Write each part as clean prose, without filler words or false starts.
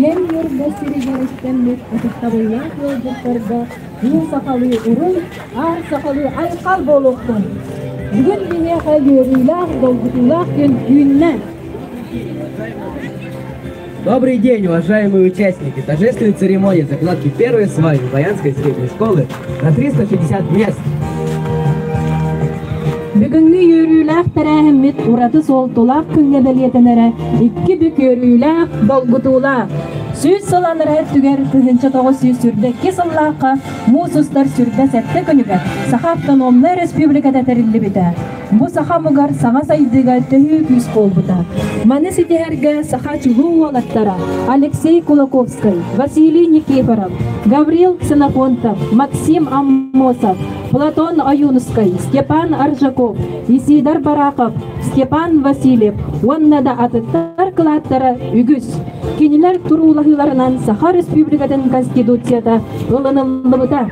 Киэҥ Ньурба сиригэр үктэммит ытыктабыллаах ыалдьыттарга уу сахалыы уруй, аар сахалыы айхал буолуохтун! Бүгүн биһиэхэ үөрүүлээх, долгутуулаах күн үүннэ! Добрый день, уважаемые участники торжественной церемонии закладки первой сваи Баянской средней школы на 360 мест. Бүгүҥҥү үөрүүлээх тэрээһиммит ураты суолталаах күҥҥэ бэлиэтэнэрэ икки бүк үөрүүлээх, долгутуулаах. 100 сыл анараа өттүгэр 1922 сыллаахха муус устар 27 күнүгэр Саха автономнай республиката тэриллибитэ. Бу саха омугар саҥа сайдыыга төһүү күүс буолбута. Маны ситиһэргэ саха чулуу уолаттара Алексей Кулаковскай, Василий Никифоров, Гаврил Ксенофонтов, Максим Аммосов, Платон Ойуунускай, Степан Аржаков, Исидор Барахов, Степан Васильев уонна да атыттар кылааттара үгүс. Кинилэр туруулаһыыларынан Саха Республикатын Конституцията ылыныллыбыта.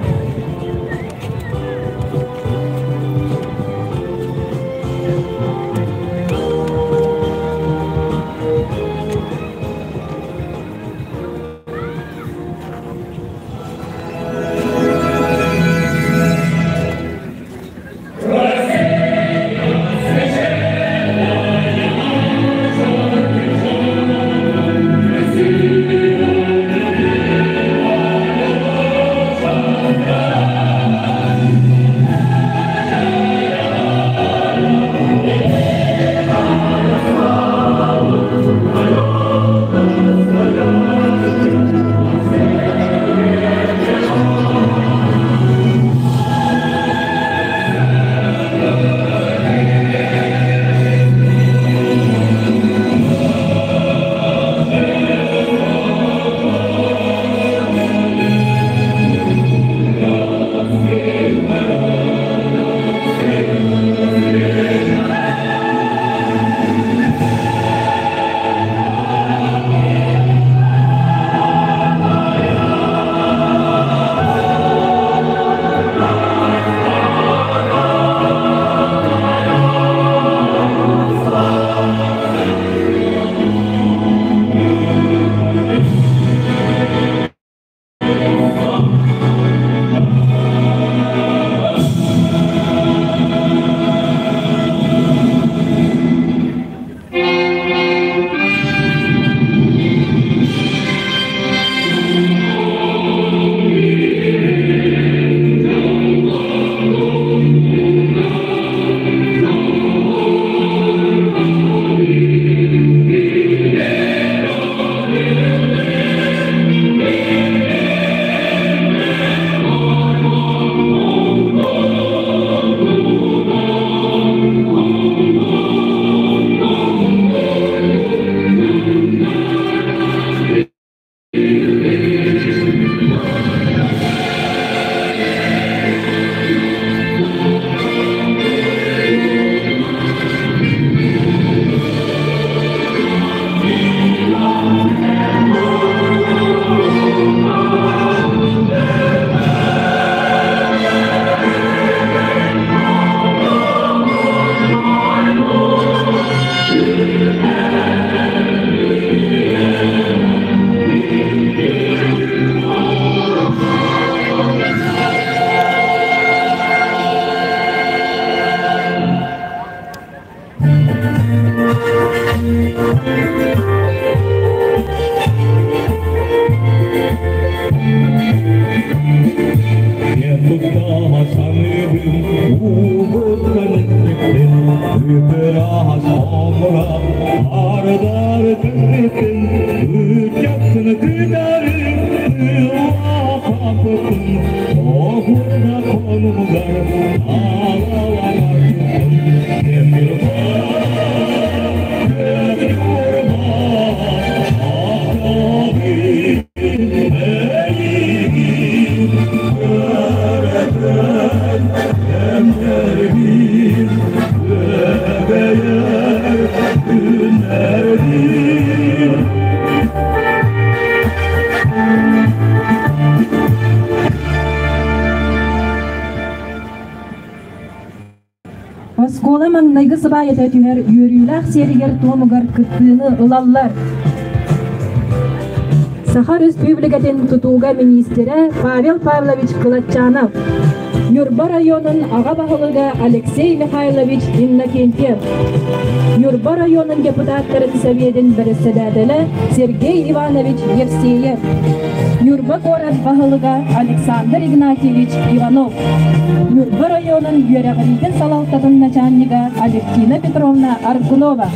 Оскуола маҥнайгы сыбаайата түһэр үөрүүлээх сиэригэр-туомугар кыттыыны ылаллар. Саха Өрөспүүбүлүкэтин тутууга миниистирэ Павел Павлович Кылатчанов, Ньурба районун аҕа баһылыга Алексей Михайлович Иннокентьев, Ньурба районун депутаттарын сэбиэтин бэрэссэдээтэлэ Сергей Иванович Евсеев, Ньурба куорат баһылыга Александр Игнатьевич Иванов, Ньурба районун үөрэҕириитин салалтатын начальнига Алевтина Петровна Аргунова.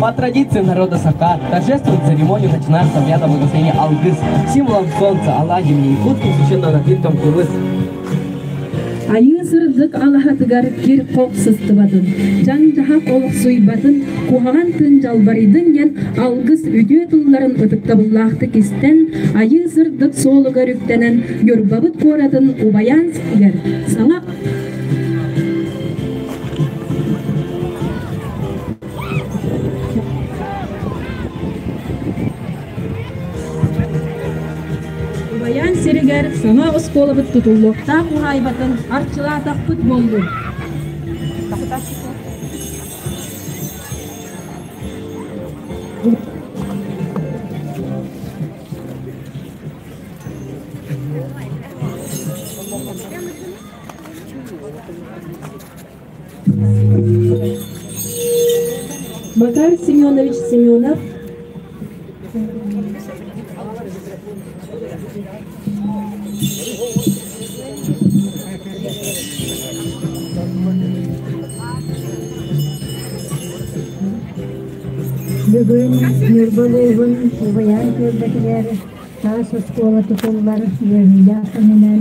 По традиции народа Саха, торжественную церемонию начинают с обряда благословения Алгыс, символом солнца, оладьями и якутским священным напитком кумыс. Айыы сырдык алаһатыгар кир-хох сыстыбатын, дьаҥ-дьаһах олохсуйбатын, куһаҕан тыын дьалбарыйдын диэн алгыс үтүө тылларын ытыктабыллаахтык истэн, айыы сырдык суолугар үктэнэн Ньурбабыт куоратын Убайаан сиригэр саҥа Убайаан сиригэр саҥа оскуолабыт тутуллуохтаах уһаайбатын арчылаатахпыт буоллун. Макар Семенович Семенов Бүгүн Ньурба улууһун Убайаан түөлбэтигэр таас оскуола тутуллар үөрүүлээх күнүнэн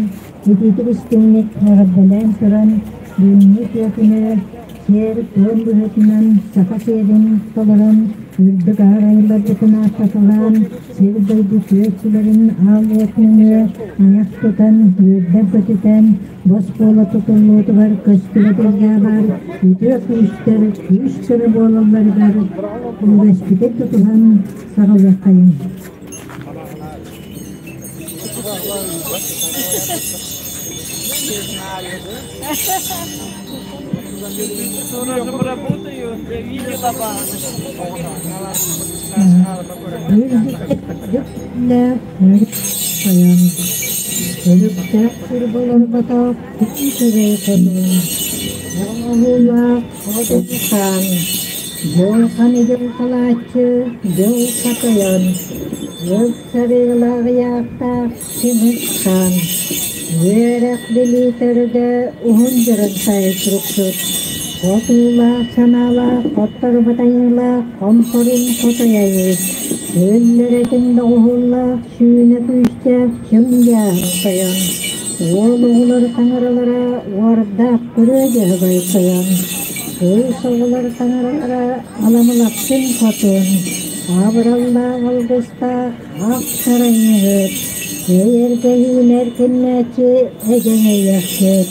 итиитик истиҥник эҕэрдэлээн туран, бүгүҥҥү үтүө сиэр-туом быһыытынан саха сиэрин толорон, үрдүк аар айыларбытын ааттаталаан, сир-дойду күөччүлэрин аал уот нөҥүө айах тутан, үөрдэн-көтүтэн, бос буола тутуллуутугар көстүбэт илгэ баар үтүө күүстэр күүс-көмө буолалларыгар үгэспитин тутуһан саҕалыаххайыҥ. Үрдүк Өлүктээх сир болорботох күн хотун, оҥоһуулаах хотун хаан, дьылҕан идьылҕалааччы дьыл хатайан, ыал сарыылаах ыйаахтаах тимир хаан, үөрэх билии төрдө уһун дьарыктай туруксут, хотуулаах санаалаах хотторбут айыылаах хомпорун хотойайы, өллөрөтүн доҕуһуллаах сүүнэ күүстээх чымдьааһын тойон, уол оҕолор таҥаралара уордаах күрүө дьөһөгөй тойон, кыыс оҕолор таҥаралара аламылахсын хотун, абыраллаах алгыстаах ах саранньыһыт, эйэргэһиин эркиннээччи эдьэҥэйэхсит,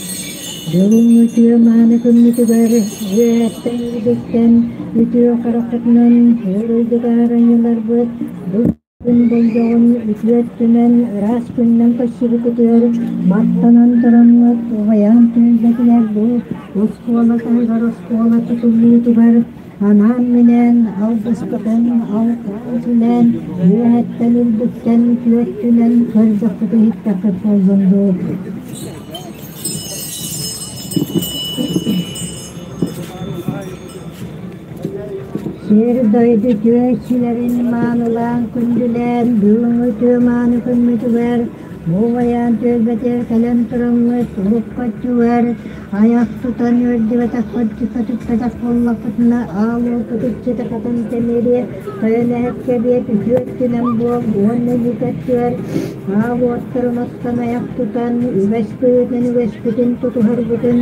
бүгүҥҥү үтүө мааны күммүтүгэр үөһэттэн үрдүктэн үтүө хараххытынан ыарыйдыгаар айыларбыт бу күн болдьоҕун үтүө өттүнэн ыраас күнүнэн көрсүбүкүтүгэр махтанан тураммыт убайаан түөлбэтигэр бу оскуола таһыгар оскуола тутуллуутугар анаан-минээн алгыспытын алтаан үөһэттэн үрдүктэн үтүө өттүнэн көрдөххүт иһиттэххит буоллун дуу. Сир-дойду үтүө иччилэрин маанылаан күндүлээн, бүгүҥҥү үтүө мааны күммүтүгэр Бу байаан түөлбэтигэр кэлэн тураммыт, урукку өттүгэр айах тутан үөрдүбэтэхпит, көтүппэтэх буоллахпытына, аал уоппут иччитэ хатан тэмириэ, тойон эһэккэ эбиэт үтүө өттүнэн буол уонна илик өттүгэр аал уоттарын оттон айах тутан, үгэс быһыытынан үгэспитин тутуһарбытын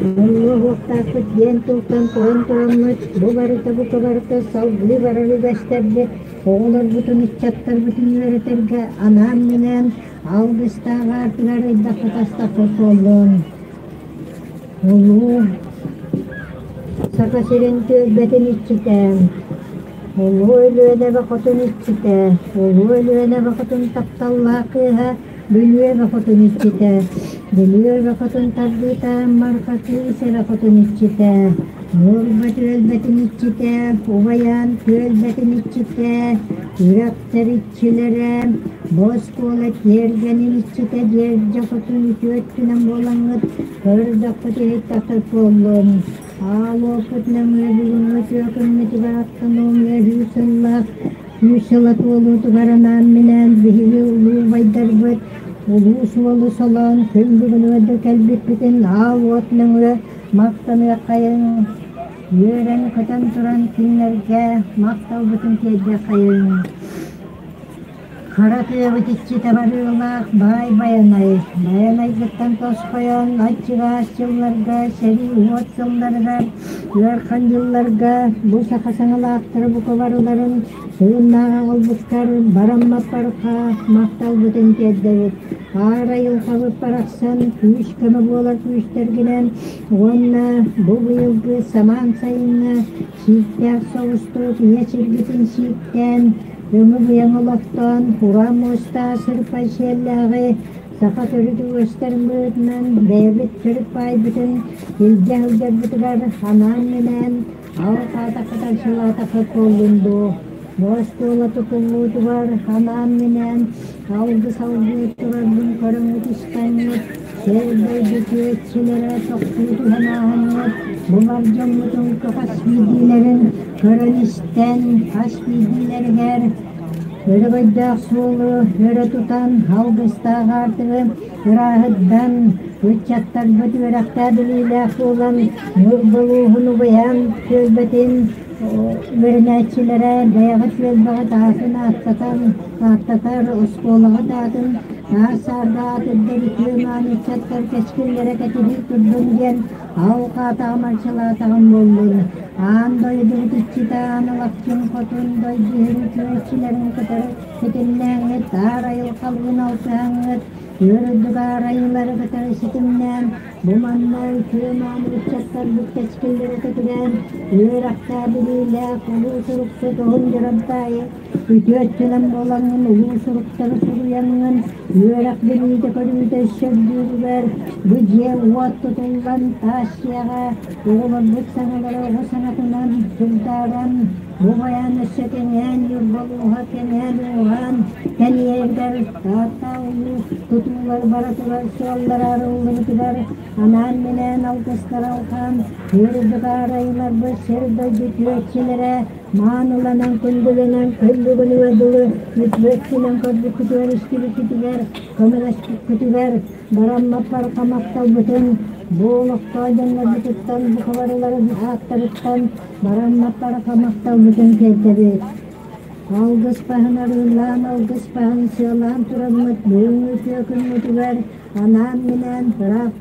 умнуо суохтаахпыт диэн тылтан туран тураммыт, бу барыта бука барыта салгыы барар үгэстэрбит оҕолорбутун, ыччаттарбытын үөрэтэргэ анаан-минээн алгыстаах аартыгар ыйдахпыт-астахпыт буоллун. Улуу Саха сирин түөлбэтин иччитэ, Улуу Өлүөнэ эбэ хотун иччитэ, Улуу Өлүөнэ эбэ хотун тапталлаах кыыһа Бүлүү эбэ хотун иччитэ, Бүлүү эбэ хотун тардыыта Марха кыыс эбэ хотун иччитэ, Ньурба түөлбэтин иччитэ, Убайаан түөлбэтин иччитэ, Үрэхтэр иччилэрэ, бу оскуола тиэргэнин иччитэ Дьиэрдьэ хотун үтүө өттүнэн буолаҥҥыт көрдөххүт-иһиттэххит буоллун. Аал уоппут нөҥүө бүгүҥҥү үтүө күммүтүгэр автономия үһүс сыллаах Сүүс сыла туолуутугар анаан-минээн биһиги улуу убайдарбыт улуу суолу солоон күн бүгүнүгэр да кэлбиппитин аал уот нөҥүө махтаныаххайыҥ, үөрэн-көтөн туран кинилэргэ махталбытын тиэрдиэххэйиҥ. Хара тыабыт иччитэ барыылаах баай Байанай, Байанайгыттан тосхойон аччыгаас дьылларга, сэрии уот сылларыгар, ыарахан дьылларга бу саха саҥалаахтара бука барыларын тыыннаах аҕалбыккар бараммаппарха махталбытын тиэрдэбит. Аар айылҕабыт барахсан күүс-көмө буолар күүстэргинэн уонна бу быйылгы самаан сайыҥҥа сииктээх соҕустук ийэ сиргитин сииктээн Өҥү-быйаҥ олохтоон, ураа муостаах сырпай сиэллээҕи саха төрүт үгэстэрин быһыытынан бэйэбит төрүт баайбытын илдьэ сылдьарбытыгар анаан-минээн алҕаатаххытар сылаатаххыт буоллун дуу. Бу оскуола тутуллуутугар анаан-минээн алгыс алгыы турарбын көрөҥҥүт истэҥҥит, сир дойду түөччүлэрэ тохтуу түһэн ааһаҥҥыт, бу бар дьоммутун хас биирдиилэрин көрөн-истэн, хас биирдиилэригэр өрөгөйдөөх суолу өрө тутан, алгыстаах аартыгы ырааһырдан, ыччаттарбыт үөрэхтээх-билиилээх буолан, Ньурба улууһун убайаан түөлбэтин үөрэнээччилэрэ бэйэҕит түөлбэҕит аатын ааттатан, ааттатар, оскуолаҕыт аатын аар-саарга аатырдар үтүө-мааны ыччаттар кэскиллэрэ кэтиһии турдун диэн Алҕаатаҕым, арчылаатаҕым буоллун, аан дойдубут иччитэ аан Алахчын хотун дойду иһин үтүө кытары ситимнээҥҥит, аар айылҕалыын алтыһаҥҥыт, үөр үрдүк аар айыылары кытары ситимнээн, бу манна үтүө-мааны ыччаттарбыт кэскиллэрэ көтүрээн, үөрэхтээх билиилээх улуу суруксут уһун дьоронтаайы үтүө өттүнэн буолаҥҥын улуу суруктары суруйаҥҥын, үөрэх билиитэ-көрүүтэ өссө үрдүүрүгэр бу дьиэ-уот тутуллан таас дьиэҕэ оҕолорбут саҥалара оҕо саҥатынан сылдааран, бу байаан өссө кэҥээн Ньурба улууһа кэҥээн ууһаан тэнийэригэр Таатта улуу тутуулар бара турар суоллара арыллыбытыгар анаан-минээн алгыстара алҕаан, үрдүк аарайыларбыт сир-дойду түөччүлэрэ Мааныланан, күндүлэнэн, күллүгүнүгэр дылы мүччүнэн көрбүккүтүгэр, истибиккитигэр, көмөлөспүккүтүгэр бараммаппар махталбытын бу олохтоох дьоннорбутуттан, бука барыларын ааттарыттан бараммаппар махталбытын тиэрдэбит. Алгыс баһын арыылаан, алгыс баһын сыалаан тураммыт бүгүҥҥү үтүө күммүтүгэр анаан-минээн ыраах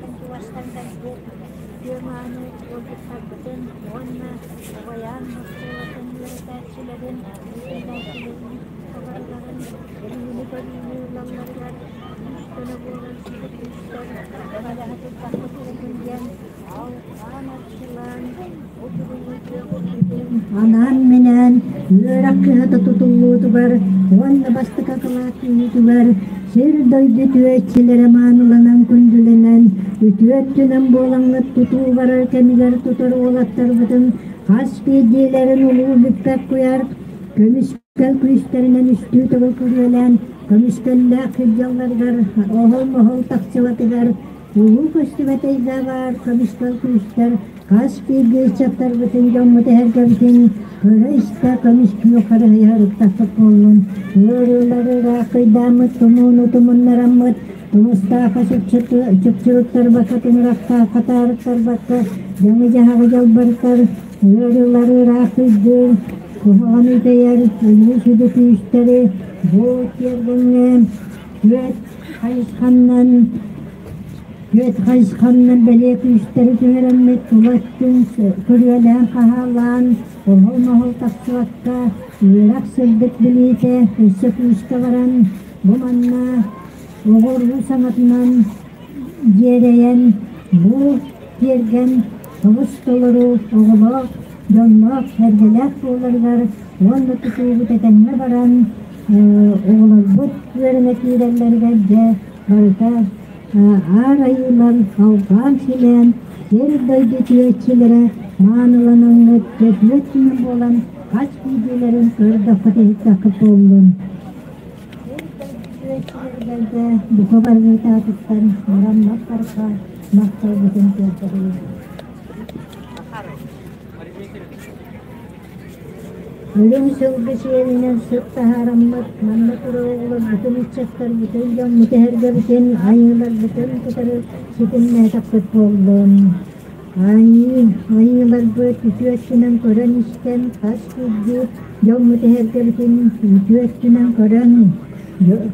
Үтүө мааны ыалдьыттарбытын уонна Убайаан оскуолатын үөрэтээччилэрин, иитиллээччилэрин барыларын билиини-көрүүнү ылалларыгар күүс-көнө буолан ситиһииттэр көмөлөһө турдахпыт буоллун диэн алҕаан арчылаан бу бүгүҥҥү үтүө күммүтүн Анаан-минээн үөрэх кыһата тутуллуутугар уонна бастакы кылаас үүнүүтүгэр сир-дойду үтүө мааныланан күндүлэнэн, үтүө өттүнэн буолаҥҥыт тутуу барар кэмигэр тутар уолаттарбытын хас биирдиилэрин улуу бүппэт куйаар көмүскэл күүстэринэн үстүү төгүл күрүөлээн көмүскэллээх сылдьалларыгар оһол-моһол тахсыбатыгар. Улуу көстүбэт эйгэ баар көмүскэл күүстэр хас биирдии ыччаттарбытын, дьоммут эһэргэбитин көрө-истэ көмүскүү харыһыйа ырыттахпыт буоллун. Ыарыылары ыраахтыйдааммыт, тумууну тумуннараммыт, тумустаахха чыпчырыттарбакка, тыҥырахтаахха таарыттарбакка, дьаҥы-дьаһаҕы дьалбарытар, ыарыылары ыраахтыйдыыр, куһаҕаны үтэйэр, улуу сүдү күүстэри бу тиэргэҥҥэ түөрт хайысханнан түөрт хайысханнан бэлиэ күүстэри түһэрэммит тула өттүн көрүөлээн-хаһаалаан оһол-моһол тахсыбакка үөрэх сырдык билиитэ өссө күүскэ баран бу манна оҕо-уруу саҥатынан дьиэрэйэн бу тиэргэн тобус толору оҕолоох дьонноох сэргэлээх буоларыгар уонна тутуубут этэҥҥэ баран оҕолорбут үөрэнэ киирэллэригэр дьэ барыта аар айыылар алҕаан силээн сир дойду үтүөччүлэрэ мааныланаҥҥыт төрдүө күнү буолан хас биирдиилэрин көрдөххүт иһиттэххит буоллун. Үтүөччүлэргэ бука барыытаатыттан бараммат барха махталбытын тиэрдэбит. Үрүҥ сылгы сиэлинэн сыт таһаараммыт, манна турар оҕолорбутун, ыччаттарбытын, дьоммут эһэргэбитин, айыыларбытын кытары ситимнээтэхпит буоллун. Айыы, айыыларбыт үтүө өттүнэн көрөн-истэн, хас биирдии дьоммут эһэргэбитин үтүө өттүнэн көрөн,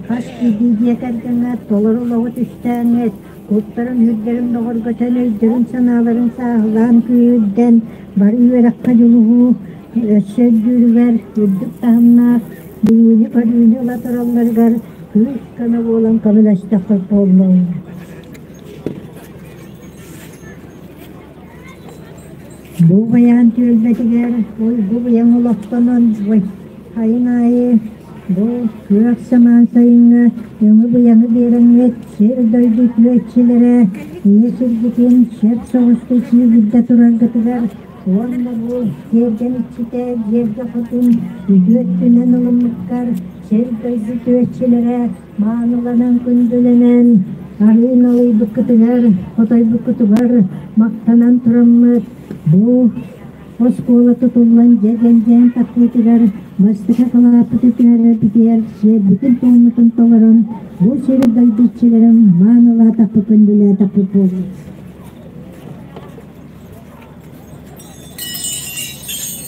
хас биирдии дьиэ кэргэҥҥэ толору олоҕу түстээҥҥит, Куттарын-сүрдэрин бөҕөргөтөн, өйдөрүн-санааларын сааһылаан күүһүрдэн, бары үөрэххэ дьулуһуу өссө үрдүүрүгэр, үрдүк таһымнаах билиини-көрүүнү ыла туралларыгар күүс-көмө буолан көмөлөстөххө буоллун. Бу байаан түөлбэтигэр уйгу быйаҥ олохтонон сайын аайы бу күөх самаан сайыҥҥа өҥү-быйаҥы биэрэҥҥит сир-дойду үтүөччүлэрэ ийэ сиргитин сөп соҕустук сиигирдэ тураргытыгар уонна бу тиэргэн иччитэ дьиэргэ хотун үтүө өттүнэн ылыммыккар сир-дойду үтүөччүлэрэ Мааныланан күндүлэнэн, арыы налыйбыккытыгар, хотойбуккутугар махтанан тураммыт, бу оскуола тутуллан дьэ дьэндьээн тахпытыгар бастакы халааппыты түһэрэрбитигэр сиэрбитин-туоммутун толорон, бу сири дойду иччилэрин маанылаатахпыт күндүлээтэхпит буолуо.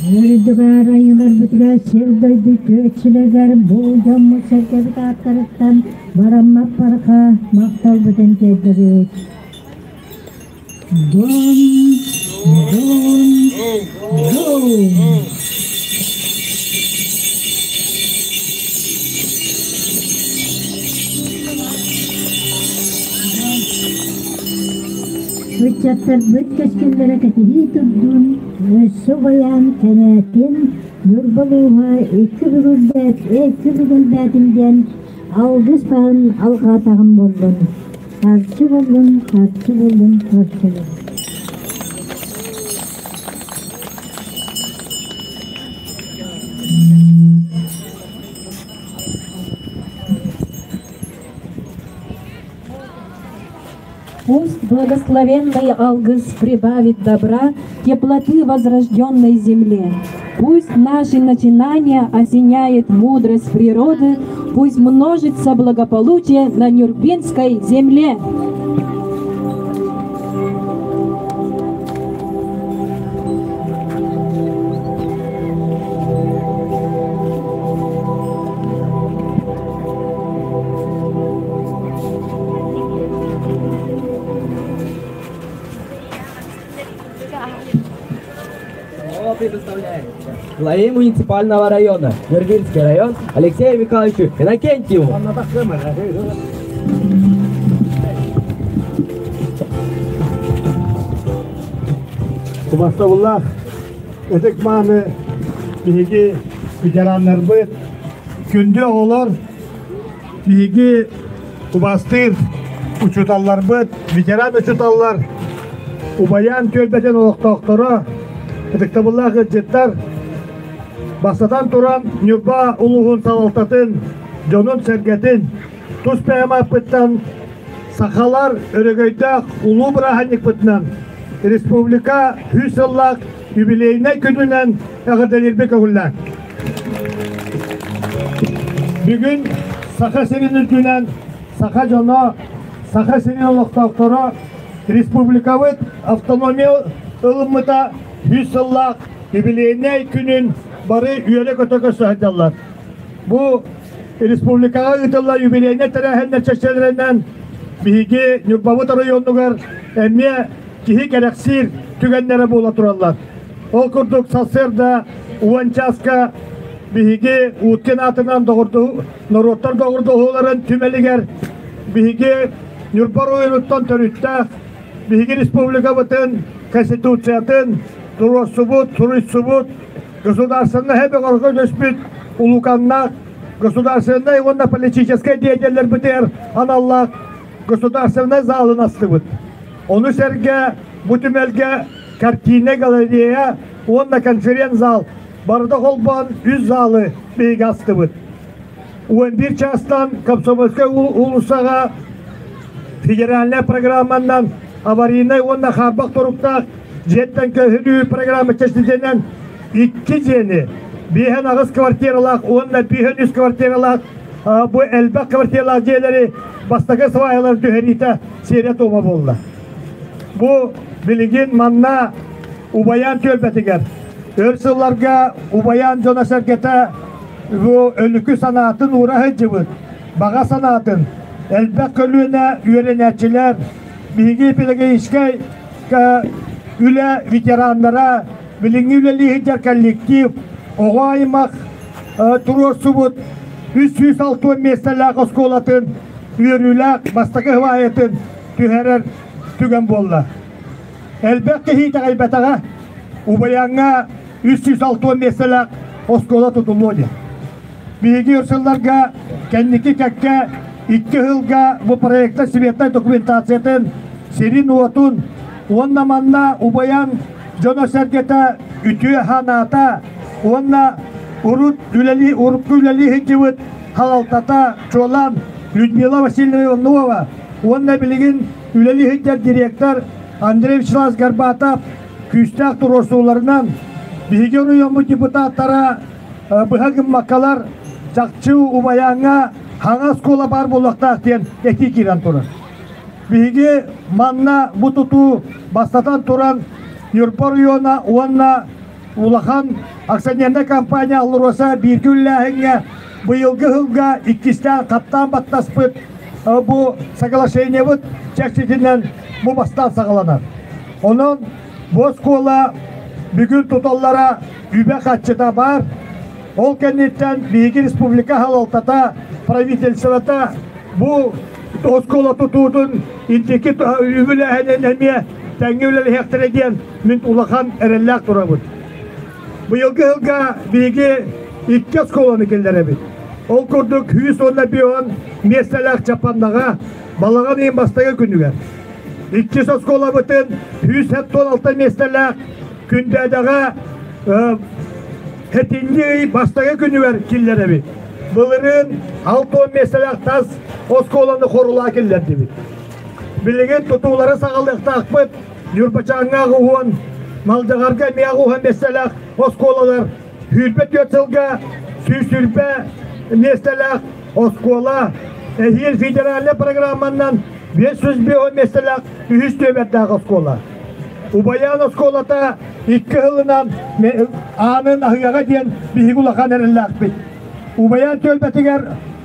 Үрдүгэр айыыларбытыгар сир-дойду үтүөччүлэригэр бу дьоммут-сэргэбит ааттарыттан бараммат барҕа махталбытын тиэрдэбит. Дом, дом, дом! Ыччаттарбыт кэскиллэрэ кэтирии турдун, өссө убайаан кэнээтин, Ньурба улууһа икки бүгүлбээт, икки бүгүлбээтим диэн алгыс баһын алҕаатаҕым буоллун. Харчы буоллун, харчы буоллун, харчы буоллун. Пусть благословенный Алгыс прибавит добра, теплоты возрожденной земле. Пусть наши начинания осеняет мудрость природы, пусть множится благополучие на Нюрбинской земле. Слово предоставляется главе муниципального района Нюрбинский район Алексею Михайловичу Иннокентьеву. Убастабыллаах ытык мааны биһиги ветераннарбыт, күндү оҕолор, Биһиги убастыыр учууталларбыт, ветеран учууталлар, Убайаан түөлбэтин олохтоохторо, ытыктабыллаах ыалдьыттар, бастатан туран Ньурба улууһун салалтатын, дьонун-сэргэтин тус бэйэм ааппыттан Сахалар өрөгөйдөөх улуу бырааһынньыкпытынан республика 100 сыллаах юбилейнай күнүнэн эҕэрдэлиирбит көҥүллээх. Бүгүн Саха сирин үрдүнэн саха дьоно, Саха сирин олохтоохторо республикабыт автономия ылыммыта 100 сыллаах юбилейнай күнүн бары үөрэ-көтө көрсө сылдьаллар. Бу республикаҕа ыытыллар юбилейнай тэрээһиннэр чэрчилэринэн биһиги Ньурбабыт оройуонугар эмиэ киһи кэрэхсиир түгэннэрэ буола тураллар. Ол курдук сарсыарда уон чааска биһиги Уткин аатынан норуоттар доҕордоһууларын түмэлигэр биһиги Ньурба оройуонуттан төрүттээх биһиги республикабытын Конституциятын туруорсубут, суруйсубут государственнай бөҕөргө түспүт улууканнаах государственнай уонна политическай деятеллэрбитигэр аналлаах государственнай залын астыбыт. Ону сэргэ бу түмэлгэ картина галерея уонна конференц-зал барыта холбоон үс залы биһиги астыбыт. 11 чаастан Комсомольскай уулуссаҕа федеральнай программанан аварийнай уонна хаарбах туруктаах дьиэттэн көһөрүү программа чэрчитинэн икки дьиэни биэһэн аҕыс квартиралаах уонна биэһэн үс квартиралаах бу элбэх квартиралаах дьиэлэри бастакы сваялар түһэриитэ сиэрэ-туома буолла. Бу билигин манна Убайаан түөлбэтигэр өр сылларга Убайаан дьоно-сэргэтэ бу өлүкү санаатын уура сылдьыбыт, баҕа санаатын элбэх көлүөнэ үөрэнээччилэр, биһиги педагогическай үлэ ветераннара, билиҥҥи үлэлии сылдьар коллектив, оҕо аймах туруорсубут 360 миэстэлээх оскуолатын үөрүүлээх бастакы хваятын түһэрэр түгэн буолла. Элбэх киһи итэҕэйбэтэҕэ, Убайааҥҥа 360 миэстэлээх оскуола тутуллуо диэн. Биһиги өр сылларга кэнники кэккэ икки сылга бу проекта светлай документациятын, сирин-уотун уонна манна Убайаан дьоно-сэргэтэ үтүө санаата уонна урут үлэлии урукку үлэлии сылдьыбыт халалтата чуолаан Людмила Васильевна Иванова уонна билигин үлэлии сылдьар директор Андрей Вячеславович Горбатов күүстээх туруорсууларынан биһиги оройуоммут депутаттара быһа гыммаккалар чахчы Убайааҥҥа хаҥа оскуола баар буолуохтаах диэн этии киирэн турар. Биһиги манна бу тутуу бастатан туран Ньурба оройуона уонна улахан акционернай компания АЛРОСА бииргэ үлэлээһиҥҥэ быйылгы сылга иккистээн хаттаан баттаспыт бу соглашениебыт чэрчитинэн бу бастаан саҕаланар. Онон бу оскуола бүгүн туталлара үбэ-харчыта баар. Ол кэнниттэн биһиги республика салалтата, правительствота бу оскуола тутуутун инники үбүлээһинин эмиэ тэҥҥэ үлэлэһиэхтэрэ диэн мин улахан эрэллээх турабыт. Быйылгы сылга биһиги икки оскуоланы киллэрэбит. Ол курдук 115 миэстэлээх Чаппандаҕа балаҕан ыйын бастакы күнүгэр. Иккис оскуолабытын 176 миэстэлээх Күндээдэҕэ Хэтинньи ый бастакы күнүгэр киллэрэбит. Былырыын 60 миэстэлээх тас оскуоланы хорулаа киллэрдибит. Билигин тутуулары саҕалыахтаахпыт. Ньурбачааҥҥа аҕыс Малдьаҕарга эмиэ аҕыс миэстэлээх оскуолалар 24 сылга 120 миэстэлээх оскуола эһиил федеральнай программанан 505 миэстэлээх үһүс түөбэрдээх оскуола. Убайаан оскуолата икки сылынан аанын аһыаҕа диэн биһиги улахан эрэллээхпит. Убайаан түөлбэтигэр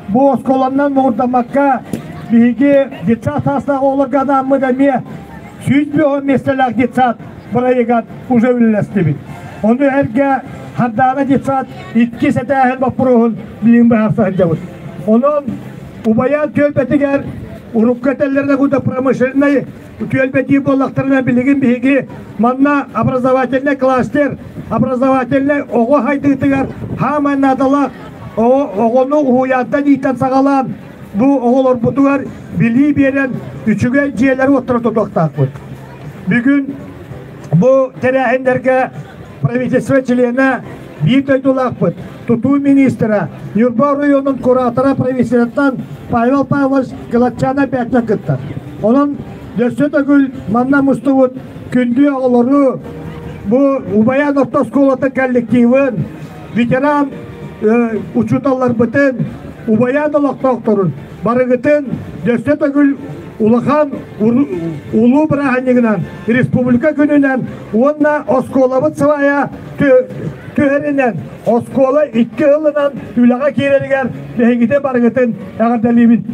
бу оскуоланан муҥурдаммакка биһиги детсад саастаах оҕолорго анааммыт эмиэ 110 миэстэлээх детсад бырайыгар уже үлэлэстибит. Ону эргэ Хардаана детсад иккис этээһин боппуруоһун билигин быһаарса сылдьабыт. Онон Убайаан түөлбэтигэр урукку этэллэринэ куда промышленнай түөлбэтии буоллахтарына билигин биһиги манна образовательный кластер, образовательный оҕо хайдыытыгар хаамай наадалаах оҕону уһуйаантан иитэн саҕалаан бу оҕолорбутугар билии биэрэн үчүгэй дьиэлэри оттора тутуохтаахпыт. Бүгүн бу тэрээһиннэргэ правительство чилиэнэ биир дойдулаахпыт. тутуу министрэ, Ньурба оройуонун куратора правительствоттан Павел Павлович Кылатчана Пятна кыттар. Онон өссө төгүл манна мустубут күндү оҕолору бу Убайаан орто оскуолатын коллективын, ветеран учууталларбытын, Убайаан олохтоохторун барыгытын өссө төгүл улахан улуу бырааһынньыгынан республика күнүнэн уонна оскуолабыт сыбайа түһэринэн оскуола икки ылынан үлэҕэ киирэригэр биһигити барыгытын эҕэрдэлиибин.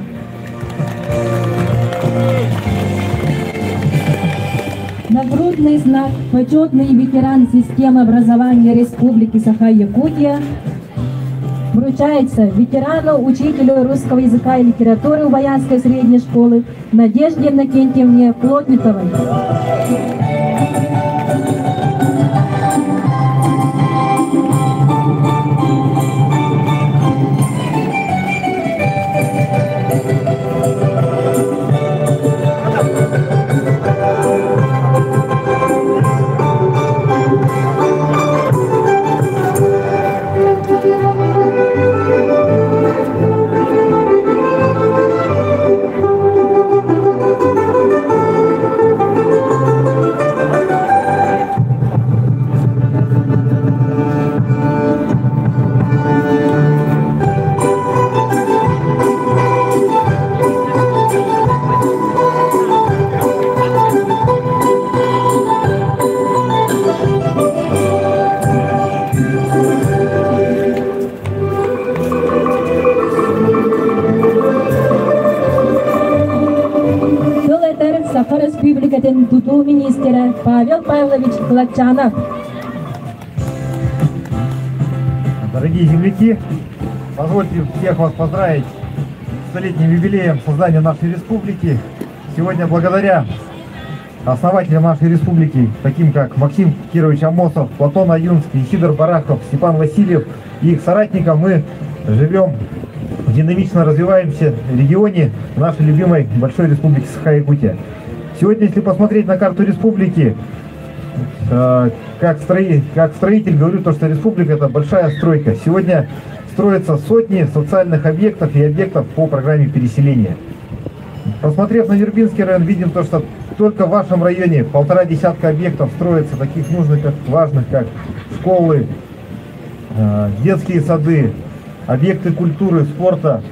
Нагрудный знак «Почетный ветеран системы образования Республики Саха-Якутия» вручается ветерану, учителю русского языка и литературы Убаянской средней школы Надежде Иннокентьевне Плотниковой. Тыл этэр Саха Республикатын тутуу министрэ Павел Павлович Кылатчанов. Дорогие земляки, позвольте всех вас поздравить с столетним юбилеем создания нашей республики. Сегодня благодаря основателям нашей республики, таким как Максим Кирович Амосов, Платон Аюнский, Сидор Барахов, Степан Васильев и их соратникам, мы живем в динамично развиваемся регионе нашей любимой большой республики Саха-Якутия. Сегодня, если посмотреть на карту республики, как строитель говорю, то, что республика – это большая стройка. Сегодня строятся сотни социальных объектов и объектов по программе переселения. Посмотрев на Нюрбинский район, видим то, что только в вашем районе 1,5 десятка объектов строятся, таких нужных, как важных, как школы, детские сады, объекты культуры, спорта,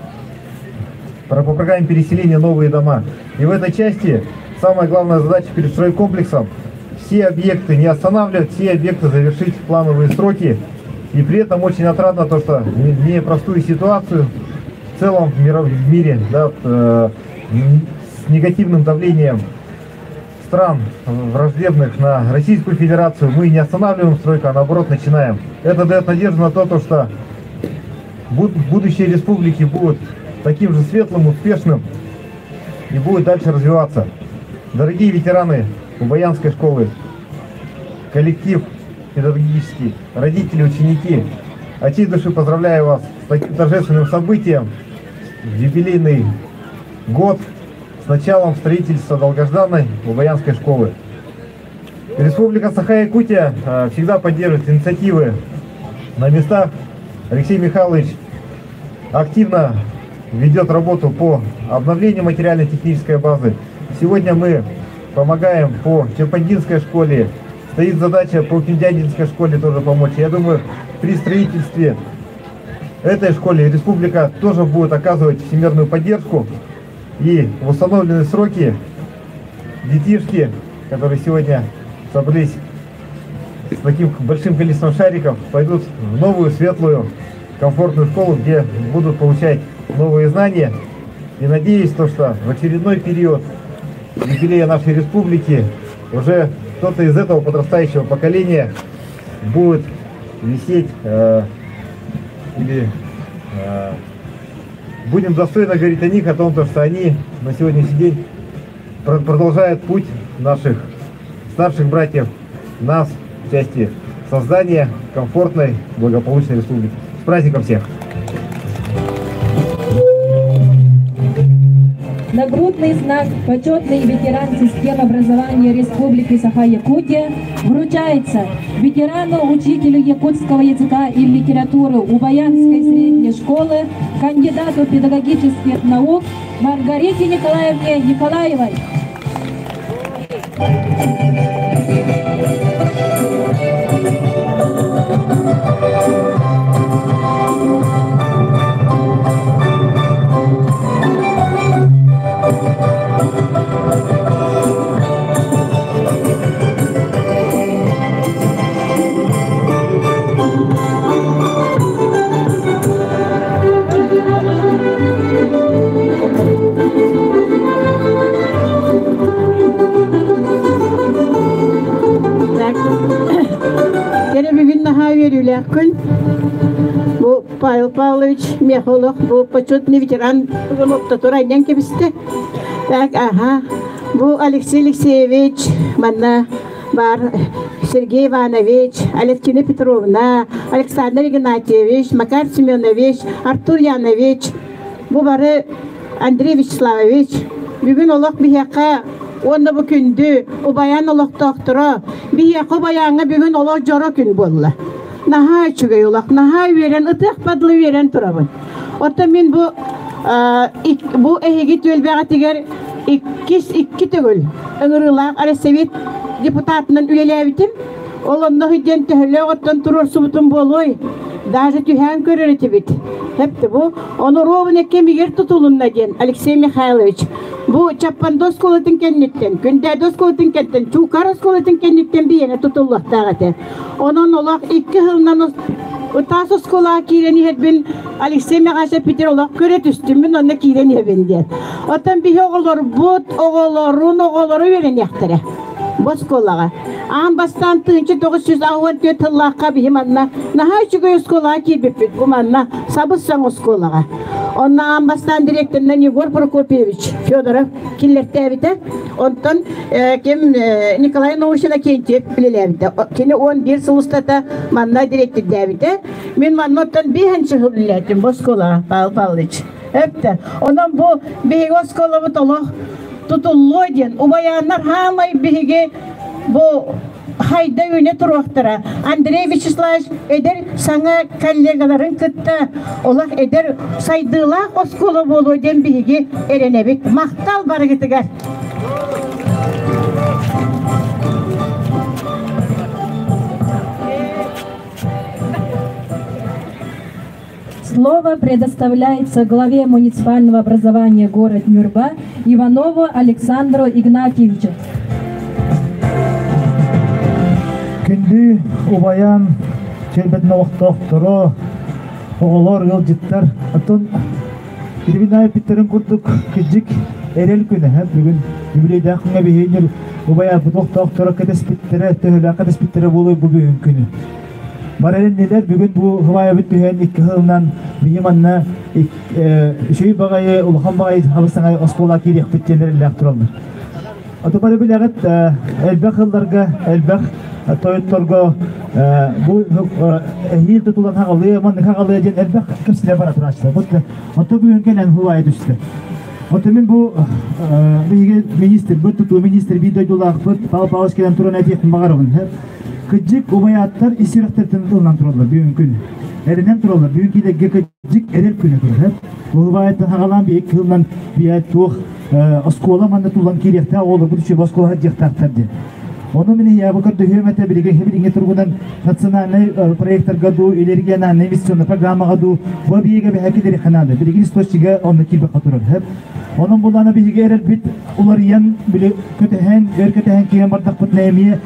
по программе переселения новые дома. И в этой части самая главная задача перед стройкомплексом – все объекты не останавливать, все объекты завершить в плановые сроки. И при этом очень отрадно то, что непростую ситуацию в целом в мире, да, с негативным давлением стран враждебных на Российскую Федерацию мы не останавливаем стройку, а наоборот начинаем. Это дает надежду на то, что будущие республики будут таким же светлым, успешным и будут дальше развиваться. Дорогие ветераны Убаянской школы, коллектив педагогический, родители, ученики, от всей души поздравляю вас с таким торжественным событием, юбилейный год, с началом строительства долгожданной Убаянской школы. Республика Саха-Якутия всегда поддерживает инициативы на местах. Алексей Михайлович активно ведет работу по обновлению материально-технической базы. Сегодня мы помогаем по Чапандинской школе. Стоит задача по Киндядинской школе тоже помочь. Я думаю, при строительстве этой школе республика тоже будет оказывать всемирную поддержку. И в установленные сроки детишки, которые сегодня собрались с таким большим количеством шариков, пойдут в новую, светлую, комфортную школу, где будут получать новые знания. И надеюсь, то, что в очередной период юбилея нашей республики уже кто-то из этого подрастающего поколения будет висеть или будем достойно говорить о них, о том, что они на сегодняшний день продолжают путь наших старших братьев, нас в части создания комфортной, благополучной республики. С праздником всех! Нагрудный знак «Почетный ветеран системы образования Республики Саха-Якутия» вручается ветерану, учителю якутского языка и литературы Убаянской средней школы, кандидату педагогических наук Маргарите Николаевне Николаевой. Так. Кэрэ бүгүн наһаа үөрүүлээх күн. Бу Павел Павлович Михайлов бу почетный ветеран тугун айнан кэбистэ. Так, ага. Бу Алексей Алексеевич манна бар Сергей Иванович, Алевтина Петровна, Александр Игнатьевич, Макар Семенович, Артур Янович, бу бары Андрей Вячеславович. Бүгүн олох биһиэхэ уонна бу күндү Убайаан олохтоохторо биһиэхэ Убайааҥҥа бүгүн олох дьоро күн буолла. Наһаа үчүгэй олох, наһаа үөрэн, ытыах бадлы үөрэн турабын. Оттон мин бу бу эһиги түөлбэҕитигэр иккис икки төгүл ыҥырыылаах Аресовет депутатынан үлэлээбитим. Ол онно диэн төһөлөөх оттон туруорсубутум буолуой? Даже түһээн көрөр этибит. Хепте бу ону ровно кэмигэр тутулунна диэн Алексей Михайлович. Бу Чаппандо оскуолатын кэнниттэн, Күндээдэ оскуолатын кэнниттэн, Чуукар оскуолатын кэнниттэн биһиэнэ тутуллуохтаах этэ. Онон олох икки сылынан Ытаас оскуолаҕа киирэн иһэрбин Алексей Михайлович Питер олох көрө түстүм, мин онно киирэн иһэбин диэн. Оттон биһи оҕолорбут, оҕолорун оҕолоро үөрэниэхтэрэ бу оскуолаҕа. Аан бастаан 1964 тыллаахха биһи манна наһаа үчүгэй оскуолаҕа киирбиппит. Бу манна сабыс-саҥ оскуолаҕа. Онно аан бастаан директорынан Егор Прокопьевич Федоров киллэртээбитэ. Онтон ким Николай Научина Иннокентьев үлэлээбитэ. Кини 11 сыл устата манна дириэктирдээбитэ. Мин манна оттон биэһэн сыл үлэлээтим бу оскуолаҕа, Павел Павлович. Өптө. Онон бу биһиги оскуолабыт олох тутуллуо диэн убайааннар хаамай биһиги бу хайда үүнэ туруохтара. Андрей Вячеславович эдэр саҥа коллегаларын кытта олох эдэр сайдыылаах оскуола буолуо диэн биһиги эрэнэбит. Махтал барыгытыгар! Слово предоставляется главе муниципального образования город Нюрба Иванову Александру Игнатьевичу. Күндү Убайаан түөлбэтин олохтоохторо, оҕолор, ыалдьыттар, оттон билигин айбыттарын курдук кырдьык эрэл күнэ бүгүн юбилейдаах күҥҥэ биһиги Убайааммыт олохтоохторо кэтэспиттэрэ, төһөлөөх кэтэспиттэрэ буолуой бу бүгүн күнү. Барареннилэр бүгүн бу хыбаайабыт түһэн икки сылынан биһи манна үчүгэй баҕайы, улахан баҕайы хабысаҥай оскуола киириэхпит диэн эрэллээх тураллар. Ото бары билэҕит элбэх сылларга, элбэх тойотторго бу эһиил тутулан хаҕалыа, маннык хаҕалыа диэн элбэх кэпсэлэр бара турааччылар. Бу ото бүгүн кэлэн хубаайа түстэ. Ото мин бу биһиги министр, тутуу министр биир дойдулаахпыт Павел Павлович кэлэн туран этиэхпин баҕарабын. Кыдьык убайааттар ис сүрэхтэртэн ылынан тураллар бүгүн күн. Эрэнэн тураллар. Бүгүн киилэргэ кыдьык эрэл күнэ турар. Убайаттан хагалаан биир кылынан биэ туох оскуола манна тулан киириэхтээх оҕолорбут үчүгэй оскуола диэхтаахтар диэн. Ону мин я көрдөһүөм этэ билигин билиҥҥи тургунан национальнай проекттарга дуу или региональный инвестиционный программаҕа дуу бу биһиги бэһэки дириханаада билигин источнига онно киирбэххэ турар. Онон буллаана биһиги эрэлбит уларыйан били көтөһөн өр көтөһөн киирэн бардахпыт эмиэ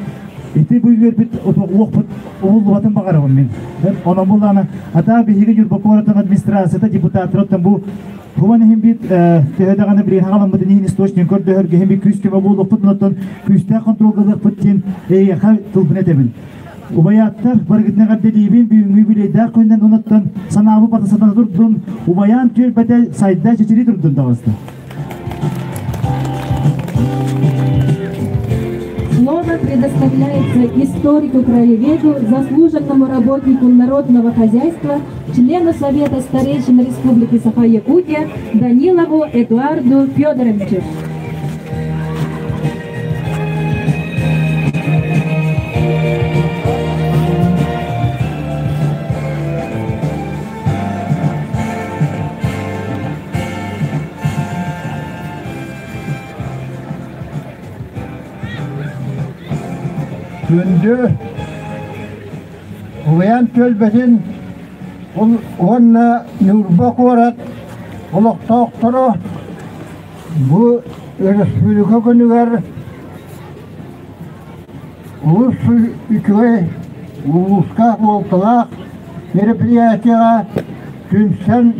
ити бу үөрбүт уохпут уһуллубатын баҕарабын мин. Онон буллаана ата биһиги Ньурба куоратын администрацията депутаттарыттан бу Хубан иһин бит төһө даҕаны билигин хаҕаламмытын иһин источник көрдөһөргө иһин бит күүс көмө буолуохпут онтон күүстээх контролгалыахпыт диэн эйиэхэ тылбын этэбин. Убайааттар барыгытын эҕэрдэлиибин бүгүҥҥү юбилейдаах күнүнэн онуттан санаабы барыта сатана турдун, Убайаан түөлбэтэ сайда чэчирии турдун таҕыста. Слово Слово предоставляется историку-краеведу, заслуженному работнику народного хозяйства, члену Совета старейшин Республики Саха-Якутия Данилову Эдуарду Федоровичу. Күндү Уйан түөлбэтин уонна Ньурба куорат олохтоохторо бу өрөспүүбүлүкэ күнүгэр улус үчүгэй улууска буолталаах мероприятиеҕа түмсэн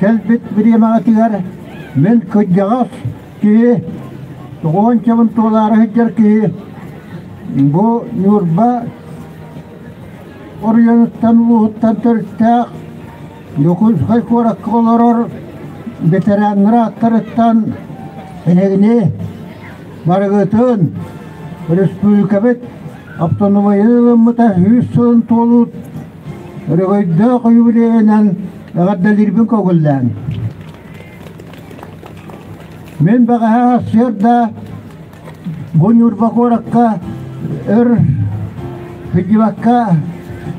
кэлбит бириэмэҕитигэр мин кырдьаҕас киһи тоҕуончабын туолаары сылдьар киһи бу Ньурба оройуонуттан улууһуттан төрүттээх Дьокуускай куоракка олорор ветераннар ааттарыттан эһигини барыгытын республикабыт автономияны ылыммыта 100 сылын туолуут өрөгөйдөөх юбилейынан эҕэрдэлиирбин көҥүллээҥ. Мин бэҕэһээ сарсыарда бу Ньурба куоракка өр сылдьыбакка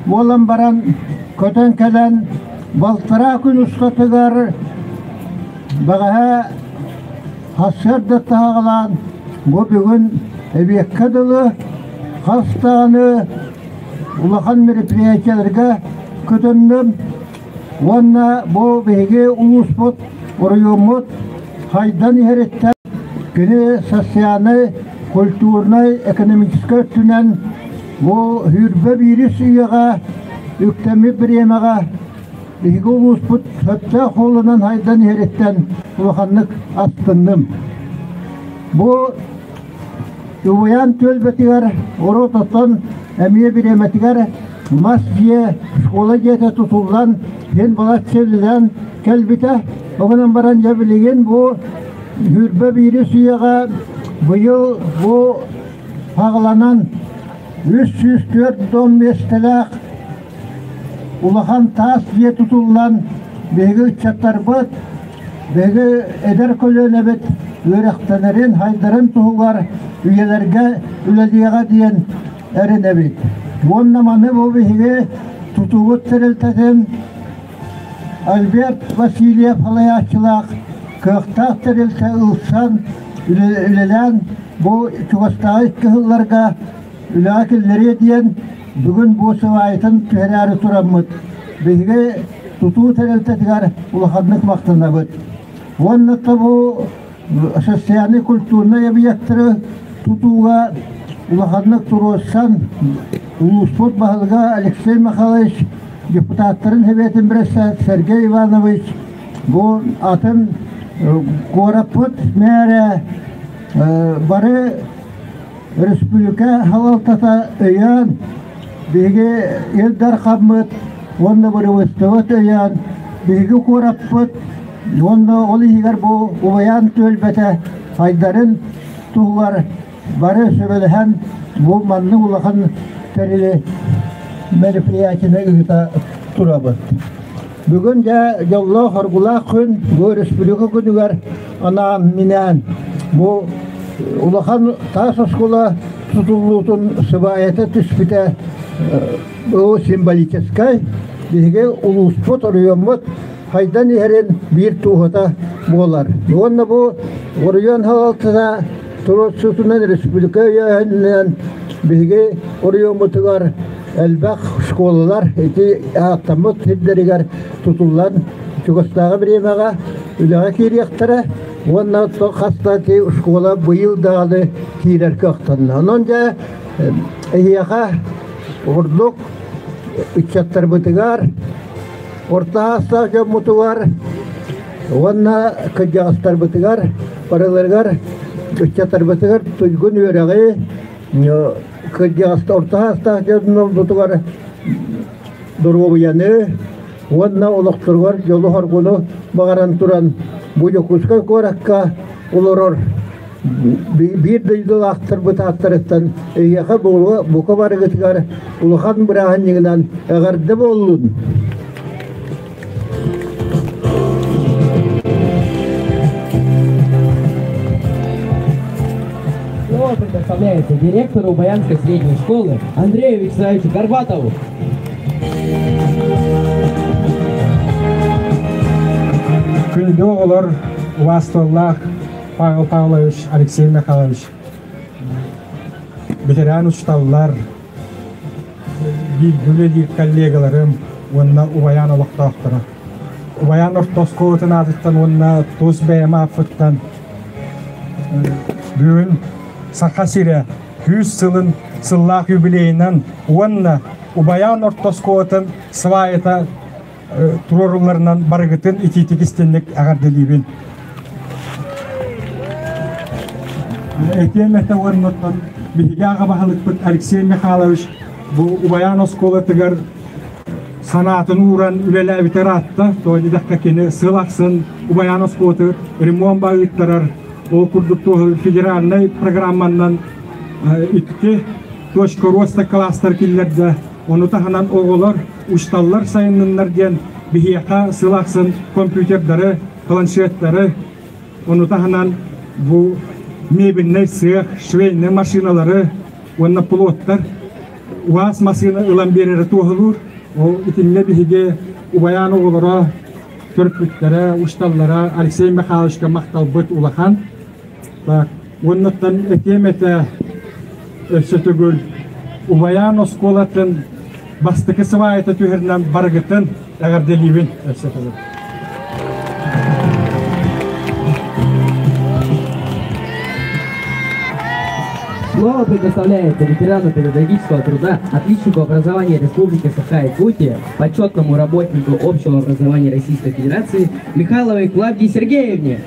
буолан баран көтөн кэлэн балтараа күн устатыгар бэҕэһээ сарсыарда таһаҕалаан бу бүгүн эбиэккэ дылы хас даҕаны улахан мероприятиеларга көтөннүм уонна бу биһиги улууспут, оройуоммут хайдан иһэриттэн кини социальнай, культурнай, экономическай өттүнэн бу сүүрбэ биирис үйэҕэ үктэммит бириэмэҕэ биһиги улууспут сөптөөх суолунан хайдан иһэриттэн улаханнык астынным. Бу Убайаан түөлбэтигэр урут оттон эмиэ бириэмэтигэр мас дьиэ, школа дьиэтэ тутуллан, син балачча үлэлээн кэлбитэ. Ол гынан баран дьэ билигин бу 21-ис үйэҕэ быйыл бу хаҕыланан 304 дом миэстэлээх улахан таас дьиэ тутуллан биһиги ыччаттарбыт, биһиги эдэр көлүөнэбит үөрэхтэнэрин, хайдарын туһугар үйэлэргэ үлэлиэҕэ диэн эрэнэбит. Уонна маны бу биһиги тутуубут тэрилтэтин Альберт Васильев салайааччылаах кыахтаах тэрилтэ ылсан үлэлээн бу чугастааҕы икки сылларга үлэҕэ киллэриэ диэн бүгүн бу сыбаайатын түһэрээри тураммыт биһиги тутуу тэрилтэтигэр улаханнык махтанабыт. Уонна бу социальнай культурнай объектары тутууга улаханнык туруорсан улууспут баһылыга Алексей Михайлович, депутаттарын Сэбиэтин председатель Сергей Иванович, бу атын куораппыт мэрэ, бары республика салалтата өйөөн, биһиги Ил Дархаммыт уонна бырабыыталыстыбат өйөөн, биһиги куораппыт уонна ол иһигэр бу Убайаан түөлбэтэ хайдарын туһугар бары сүбэлэһэн бу маннык улахан тэрили мероприятиены ыыта турабыт. Бүгүн дьэ дьоллоох оргулаах күн, бу республика күнүгэр анаан минээн бу улахан таас оскуола тутуллуутун сыбаайата түспүтэ бу символическай биһиги улууспут, оройуоммут хайдан иһэрин биир туоһута буолар. Уонна бу оройуон салалтата туруорсуутунан республика өйөөһүнүнэн биһиги оройуоммутугар элбэх школалар ити ааттаммыт сирдэригэр тутуллан чугастааҕы бириэмэҕэ үлэҕэ киириэхтэрэ уонна хас да школа быйыл даҕаны киирэр кыахтанна. Онон дьэ эһиэхэ ордук ыччаттарбытыгар, орто саастаах дьоммутугар уонна кырдьаҕастарбытыгар барыларыгар ыччаттарбытыгар туйгун үөрэҕи, кырдьаҕас орто саастаах дьоннорбутугар доруобуйаны уонна олохторугар дьолу-соргуну баҕаран туран бу Дьокуускай куоракка олорор Биир дойдулаахтарбыт ааттарыттан эһиэхэ бука барыгытыгар улахан бырааһынньыгынан эҕэрдэ буоллун! Слово предоставляется директору Баянской средней школы Андрею Вячеславовичу Горбатову. Күндү оҕолор, убаасталлаах Павел Павлович, Алексей Михайлович, ветеран учууталлар, бииргэ үлэлиир коллегаларым уонна Убайаан олохтоохторо. Убайаан орто оскуолатын аатыттан уонна тус бэйэм ааппыттан бүгүн Саха сирэ күүс сылын сыллаах юбилейынан уонна Убайаан орто оскуолатын сваята туруорулларынан барыгытын итиитик истинник эҕэрдэлиибин. Этиэм этэ уоннаттан биһиги аҕа баһылыкпыт Алексей Михайлович бу Убайаан оскуолатыгар санаатын ууран үлэлээбитэ ыраатта. Тоҕо диэтэххэ кини сыл ахсын Убайаан оскуолаты ремонт ыыттарар. Ол курдук федеральнай программанан икки точка роста класстар киллэрдэ. Ону таһынан оҕолор учталлар сайынныннар диэн биһиэхэ сыл ахсын компьютердары, планшеттары, ону таһынан бу мебельнай сыах, швейный машиналары уонна плоттар УАЗ массыына ылан биэрэрэ туоһулуур. Ол итиннэ биһиги убайаан оҕолоро, төрөппүттэрэ, учталлара Алексей Михайловичка махталбыт улахан. Так, уоннаттан этиэм этэ өссө төгүл Убайаан оскуолатын бастакы сыбаайата түһэринэн барыгытын эҕэрдэлиибин өссө төгүл. Слово предоставляется ветерану педагогического труда, отличнику образования Республики Саха-Якутия, почетному работнику общего образования Российской Федерации Михайловой Клавдии Сергеевне.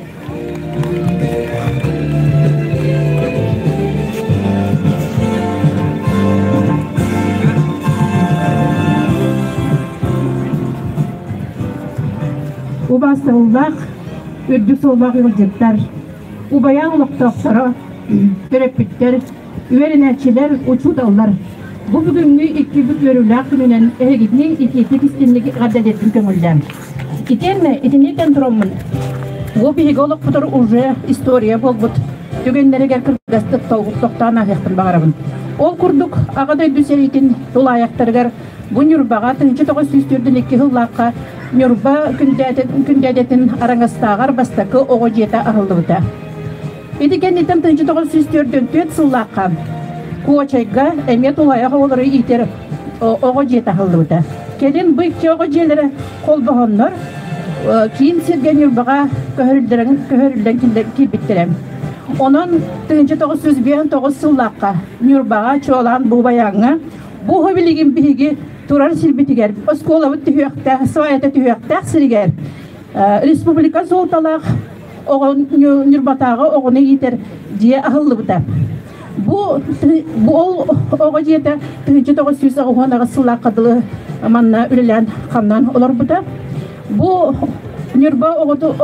Убаастабыллаах, үрдүк суоллаах ыалдьыттар, убайаан олохтоохторо, төрөппүттэр, үөрэнээччилэр, учууталлар, бу бүгүҥҥү иккибит үөрүүлээх күнүнэн эһигитини итиитик истинник эҕэрдэлиэрбин көҥүллээм. Итиэннэ итинниттэн тураммын, бу биһиги олохпутугар уже история буолбут түгэннэригэр кыргастык тохтоон ааһыахпын баҕарабын. Ол курдук, Аҕа дойду сэриитин тулаайахтарыгар бу Ньурбаҕа 1942 сыллаахха Ньурба Күндээдэтин Араҥастааҕар бастакы оҕо дьиэтэ аһыллыбыта. Ити кэнниттэн 1944 сыллаахха Куочайга эмиэ тулаайах оҕолору иитэр оҕо дьиэтэ аһыллыбыта. Кэлин бу икки оҕо дьиэлэрэ холбоһоннор киин сиргэ Ньурбаҕа көһөрүллэн киирбиттэрэ. Онон 1959 сыллаахха Ньурбаҕа чуолаан Бубайааҥҥа бу билигин биһиги турар сирбитигэр оскуолабыт түһүөхтээх, сваята түһүөхтээх сиригэр республика суолталаах оҕо Ньурбатааҕы оҕону иитэр дьиэ аһыллыбыта. Бу бу ол оҕо дьиэтэ 1998 сыллаахха дылы манна үлэлээн хамнаан олорбута. Бу Ньурба оҕоту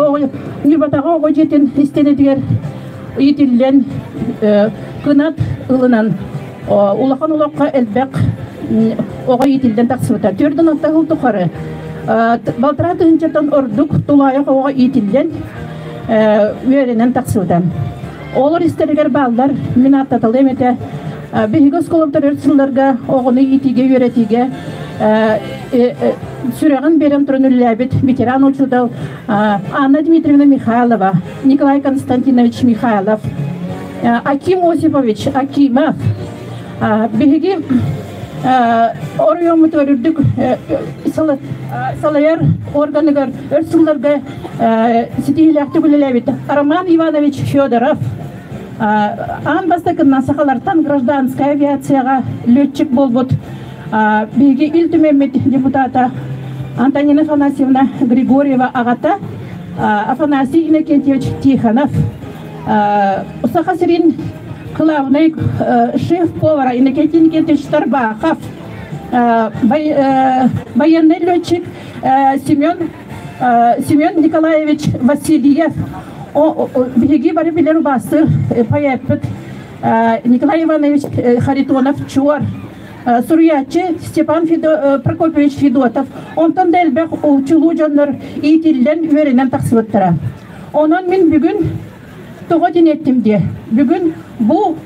Ньурбатааҕы оҕо дьиэтин истиэнэтигэр иитиллэн кынат ылынан улахан олоххо элбэх оҕо иитиллэн тахсыбыта. Төрдүн алта сыл тухары балтараа тыһыынчаттан ордук тулаайах оҕо иитиллэн үөрэнэн тахсыбыта. Олор истэригэр бааллар мин ааттаталыам этэ биһиги оскуолабытыгар өр сылларга оҕону иитиигэ үөрэтиигэ сүрэҕин биэрэн туран үлэлээбит ветеран учуутал Анна Дмитриевна Михайлова, Николай Константинович Михайлов, Аким Осипович Акимов биһиги оройуоммутугар үрдүк салайар органыгар өр сылларга ситиһиилээхтик үлэлээбит Роман Иванович Федоров аан бастакыннан сахалартан гражданскай авиацияҕа летчик буолбут биһиги Ил Түмэммит депутата Антонина Афанасьевна Григорьева аҕата Афанасий Иннокентьевич Тихонов Саха сирин главный шеф-повара Иннокентий Никитич Тарбахов, военный летчик Семен, Семен Николаевич Васильев. Биһиги бары билэр убаастыыр поэппыт Николай Иванович Харитонов Чуор, суруйааччы Степан Прокопьевич Федотов, онтон да элбэх чулуу дьоннор иитиллэн, үөрэнэн тахсыбыттара. Онон мин бүгүн тоҕо диэн эттим диэ. Бүгүн бу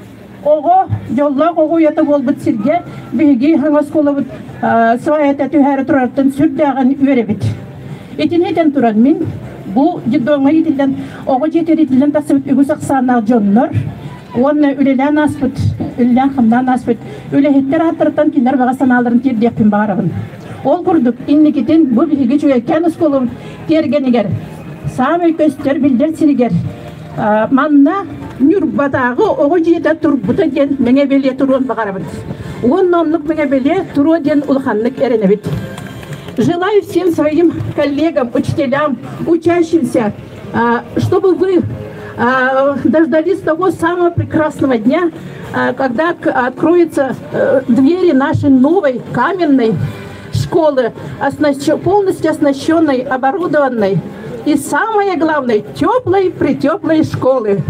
оҕо дьоллоох оҕо уйата буолбут сиргэ биһиги хаҥас оскуолабыт сваята түһээри турарыттан сүрдээҕин үөрэбит. Итини этэн туран мин бу детдомҥа иитиллэн оҕо дьиэтигэр иитиллэн тахсыбыт үгүс ахсааннаах дьоннор уонна үлэлээн ааспыт, үлэлээн-хамнаан ааспыт үлэһиттэр ааттарыттан кинилэр баҕа санааларын тиэрдиэхпин баҕарабын. Ол курдук инникитин бу биһиги Чүгэккээн оскуолабыт тиэргэнигэр саамай көстөр биллэр сиригэр манна Ньурбатааҕы оҕо дьиэтэ турбута диэн мэҥэ бэлиэ туруон баҕарабын. Уонна оннук мэҥэ бэлиэ туруо диэн улаханнык эрэнэбит. Желаю всем своим коллегам, учителям, учащимся, чтобы вы дождались того самого прекрасного дня, когда откроются двери нашей новой каменной школы, полностью оснащенной, оборудованной и, самое главное, теплой, притеплой школы.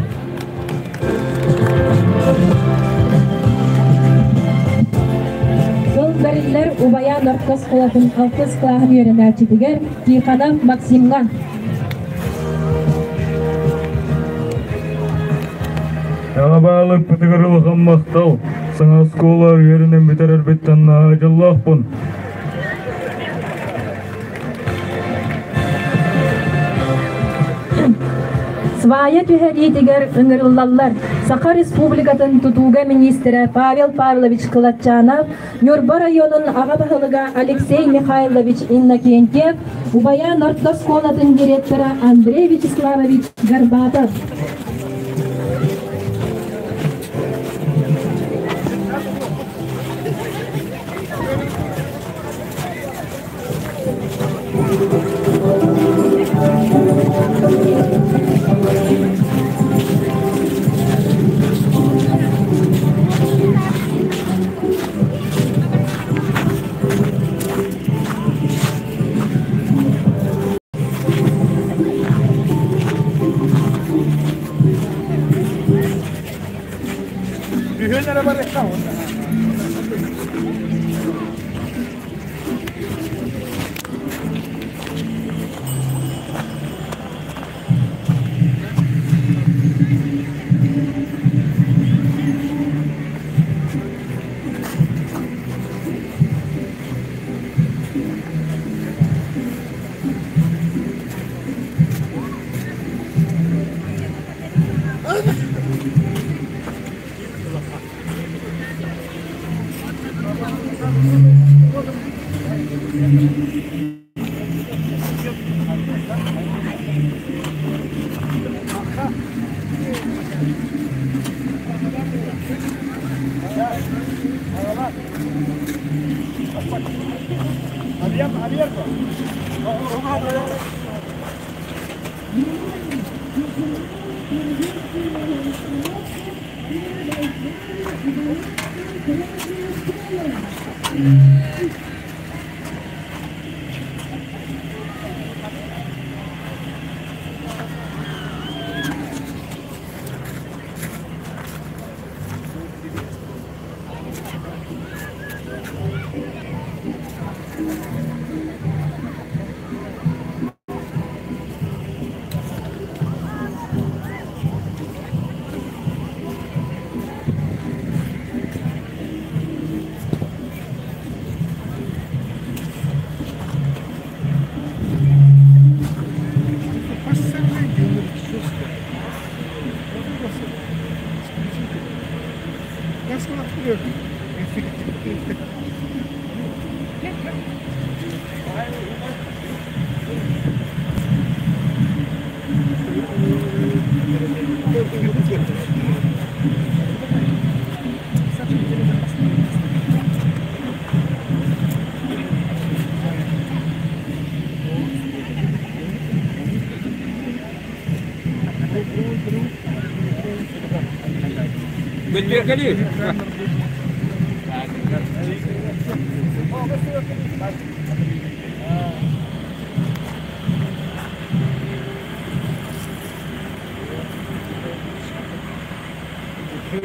Сыл бэриллэр Убайаан орто оскуолатын алтыс кылааһын үөрэнээччитигэр Тихонов Максимҥа. Аҕа баалыкпытыгар улахан махтал. Саҥа оскуола үөрэнэн бүтэрэрбиттэн наһаа дьоллоохпун. Свая түһэриитигэр ыҥырыллаллар Саха Республикатын тутууга миниистирэ Павел Павлович Кылатчанов, Ньурба районун аҕа баһылыга Алексей Михайлович Иннокентьев, Убайаан орто оскуолатын директора Андрей Вячеславович Горбатов. Үһүөн эрэ барыахха.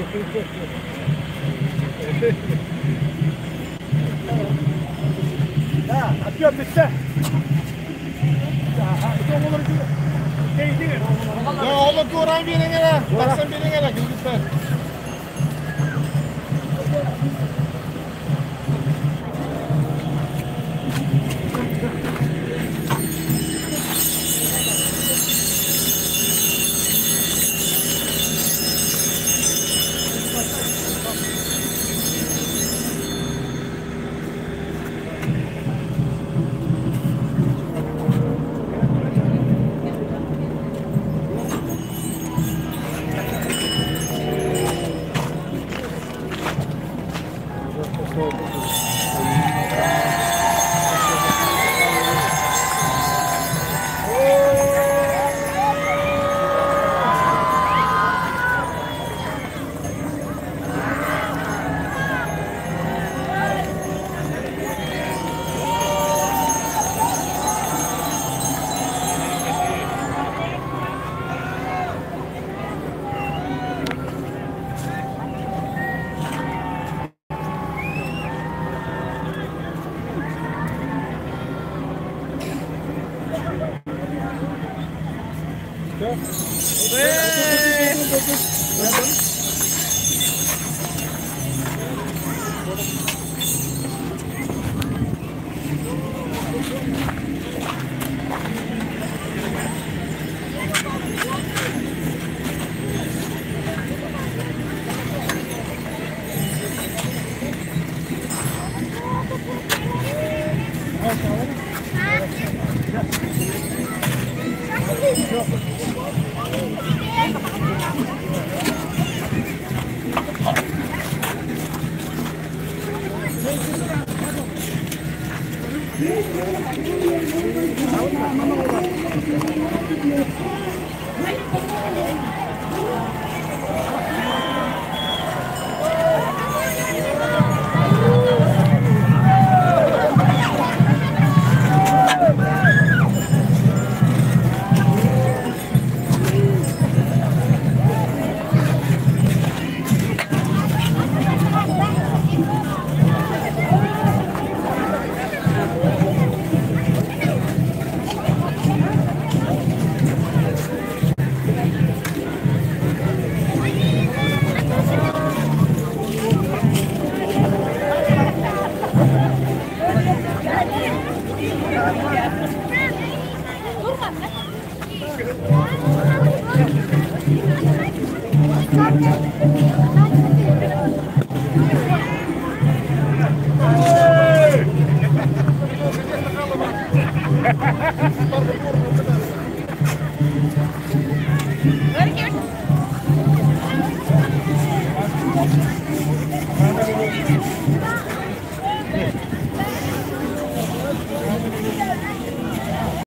Да, отъем бүттэ. Оҕолор туораан биэриҥ эрэ, тахсан биэриҥ эрэ, кыргыттар.